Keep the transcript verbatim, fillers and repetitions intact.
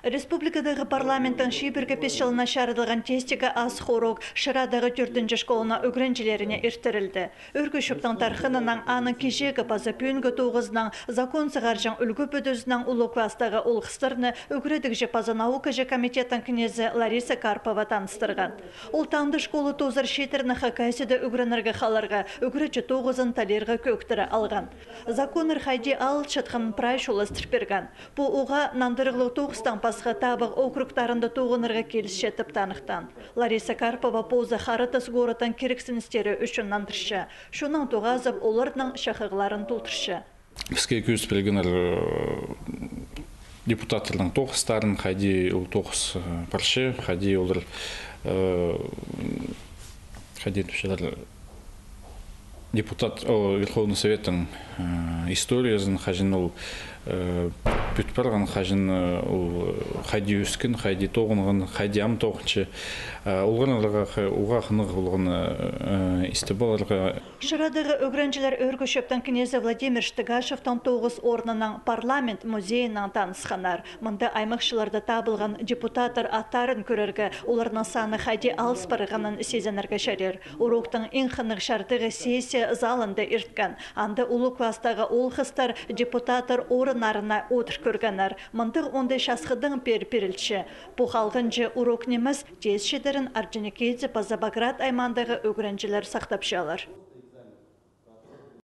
Республикадағы парламенттің чибіргі пис чылына чарыдылған тестегі асхы урок Шырадағы тӧртінҷі школаның ӱгренҷілеріне иртірілді. Ӧрге чӧптің тархыннаң, аның кичеегі паза пӱӱнгі тоғызынаң, закон сығарҷаң ӱлгӱ пӱдізінең улуғ класстағы оол-хыстарны ӱгредігҷі паза наукаҷы комитеттің кнезі Лариса Карпова таныстырған. Ол таңда школа тоозар чииттерні Хакасияда ӱгренерге халарға, ӱгретчі тоғызын талирға кӧӧктіре алған. Законнар хайди алылчатханын прай чоластыр пирген. Пу уғаа нандырығлығ тоғыстаң пасха табах округтарында тоғынарға килісче тіп таныхтаан. Лариса Карпова позы Хара Тас городтың кирексіністері ӱчӱн нандырча. Чоннаң тоғазып, оларның чахығларын толдырча. Піске кӧзіт пиргеннер, э, депутаттарның тоғыстарын, хайди ол тоғыс, э, парча, хайди олар, э, хайди тіпчелер, депутат, о, Верховный Советтің, э, историязын, хаҷан ол, э, пӱт парған, хаҷан, э, ол, э, хайди ӧскен, хайди тоғынған, хайди ам тоғынча. Э, олғаннарға ха-, уғаа хынығ полған, э, истіп аларға. Шырадағы ӱгренҷілер Ӧрге чӧптің кнезі Владимир Штыгашевтің тоғыс орнынаң, парламент музейінең танысханнар. Мында аймахчыларда табылған депутаттар аттарын кӧрерге, оларның саны хайди алыс парғанын сизінерге чарир. Уроктың иң хынығ чардығы сессия залында ирткен. Анда улуғ класстағы оол-хыстар депутаттар орыннарына одыр кӧргеннер. Мындағ оңдай часхыдаң пеер пирілче. Пу халғанҷы урок нимес, тес чидерін Орджоникидзе паза Баграт аймаандағы ӱгренҷілер сахтапчалар.